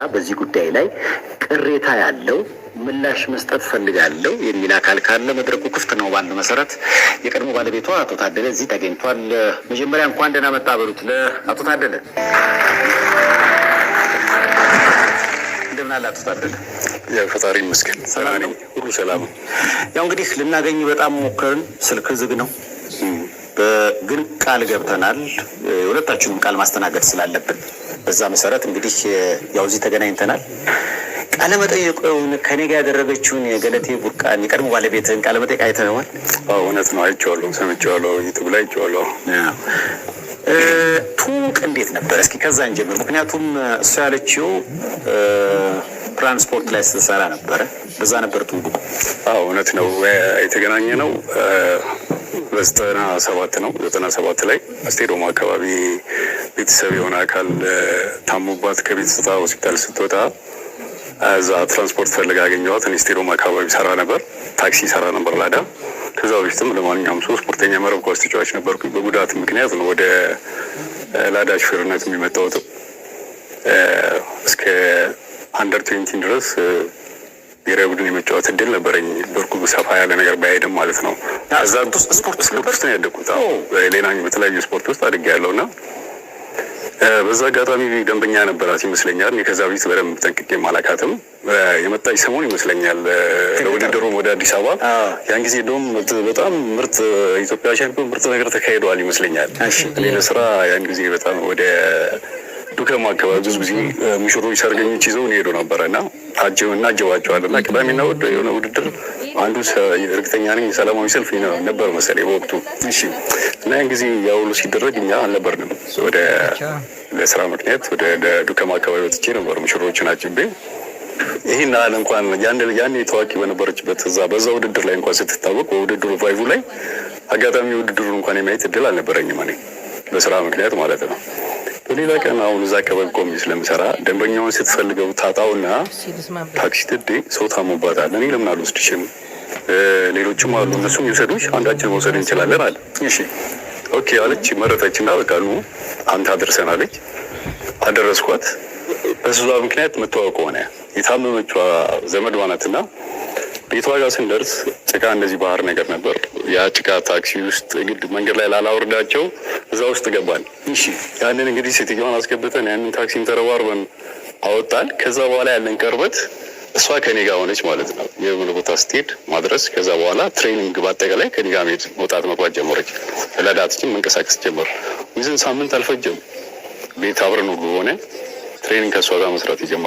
በዚህ ጉዳይ ላይ ቅሬታ ያለው፣ ምላሽ መስጠት ፈልጋለሁ የሚል አካል ካለ መድረኩ ክፍት ነው ባልነው መሰረት የቀድሞ ባለቤቷ አቶ ታደለ እዚህ ተገኝቷል። መጀመሪያ እንኳን ደህና መጣ በሉት ለአቶ ታደለ። እንደምን አለ አቶ ታደለ? ፈጣሪ ይመስገን፣ ሰላም ነው? ሁሉ ሰላም ነው። ያው እንግዲህ ልናገኝ በጣም ሞከርን፣ ስልክ ዝግ ነው። ግን ቃል ገብተናል፣ የሁለታችሁንም ቃል ማስተናገድ ስላለብን በዛ መሰረት እንግዲህ ያው እዚህ ተገናኝተናል። ቃለ መጠይቁን ከኔ ጋር ያደረገችውን የገለቴ ቡርቃን የቀድሞ ባለቤትህን ቃለ መጠይቅ አይተኸዋል? አዎ፣ እውነት ነው። አይቼዋለሁ፣ ሰምቼዋለሁ፣ ዩቱብ ላይ አይቼዋለሁ። ትውውቅ እንዴት ነበር? እስኪ ከዛ እንጀምር። ምክንያቱም እሷ ያለችው ትራንስፖርት ላይ ስትሰራ ነበረ፣ በዛ ነበር ትውውቁ። አዎ፣ እውነት ነው። የተገናኘ ነው በ97 ነው። 97 ላይ ስቴዲየም አካባቢ ቤተሰብ የሆነ አካል ታሞባት ከቤት ስታ ሆስፒታል ስትወጣ እዛ ትራንስፖርት ፈልጋ አገኘኋት። እኔ ስቴዲየም አካባቢ ሰራ ነበር፣ ታክሲ ሰራ ነበር፣ ላዳ። ከዛ በፊትም ለማንኛውም ሰው ስፖርተኛ፣ መረብ ኳስ ተጫዋች ነበርኩኝ። በጉዳት ምክንያት ነው ወደ ላዳ ሹፌርነት የሚመጣሁትም። እስከ under 20 ድረስ ብሔራዊ ቡድን የመጫወት እድል ነበረኝ። በርኩ ሰፋ ያለ ነገር ባይሄድም ማለት ነው። እዛ ስፖርት ስፖርት ውስጥ ነው ያደግኩት። ሌላ በተለያዩ ስፖርት ውስጥ አድጌያለሁ እና በዛ አጋጣሚ ደንበኛ ነበራት ይመስለኛል። እኔ ከዛ በፊት በደንብ ጠንቅቄ አላውቃትም። የመጣች ሰሞን ይመስለኛል ለውድድሩም ወደ አዲስ አበባ። ያን ጊዜ እንደውም በጣም ምርጥ ኢትዮጵያ ሻምፒዮን ምርጥ ነገር ተካሂደዋል ይመስለኛል። እኔ ለስራ ያን ጊዜ በጣም ወደ ዱከም አካባቢ ብዙ ጊዜ ሙሽሮች፣ ሰርገኞች ይዘው ሄዱ ነበረ እና እናጅባቸዋለን እና ቅዳሜና እሑድ የሆነ ውድድር አንዱ እርግጠኛ ነኝ ሰላማዊ ሰልፍ ነበር መሰለኝ በወቅቱ። እና ያን ጊዜ ያ ሁሉ ሲደረግ እኛ አልነበርንም። ወደ ለስራ ምክንያት ወደ ዱከም አካባቢ ወጥቼ ነበር ሙሽሮችን አጅቤ። ይህን ያህል እንኳን ያን ታዋቂ በነበረችበት እዛ በዛ ውድድር ላይ እንኳን ስትታወቅ በውድድሩ vibe ኡ ላይ አጋጣሚ ውድድሩን እንኳን የማየት እድል አልነበረኝም እኔ በስራ ምክንያት ማለት ነው። በሌላ ቀን አሁን እዛ አካባቢ ቆሜ ስለምሰራ ደንበኛውን ስትፈልገው ታጣውና ታክሲ ትዴ ሰው ታሞባታል፣ እኔ ለምን አልወስድሽም? ሌሎችም አሉ፣ እነሱም ይውሰዱሽ፣ አንዳችን መውሰድ እንችላለን አለ። እሺ okay አለች፣ መረጠች እና በቃ ኑ አንተ አድርሰን አለች። አደረስኳት። በሷ ምክንያት መተዋወቅ ሆነ። የታመመችዋ ዘመዷ ናትና ቤቷ ጋር ስንደርስ ጭቃ እንደዚህ ባህር ነገር ነበር። ያ ጭቃ ታክሲ ውስጥ ግድ መንገድ ላይ ላላወርዳቸው እዛ ውስጥ ገባን። እሺ ያንን እንግዲህ ሴትዮዋን አስገብተን ያንን ታክሲን ተረባርበን አወጣን። ከዛ በኋላ ያለን ቅርበት እሷ ከኔ ጋር ሆነች ማለት ነው። የሆነ ቦታ ስትሄድ ማድረስ፣ ከዛ በኋላ training በአጠቃላይ ከኔ ጋር መሄድ፣ መውጣት መግባት ጀመረች። ለዳትችን መንቀሳቀስ ጀመር። within ሳምንት አልፈጀም። ቤት አብረን ሁሉ ሆነ training ከእሷ ጋር መስራት የጀመረ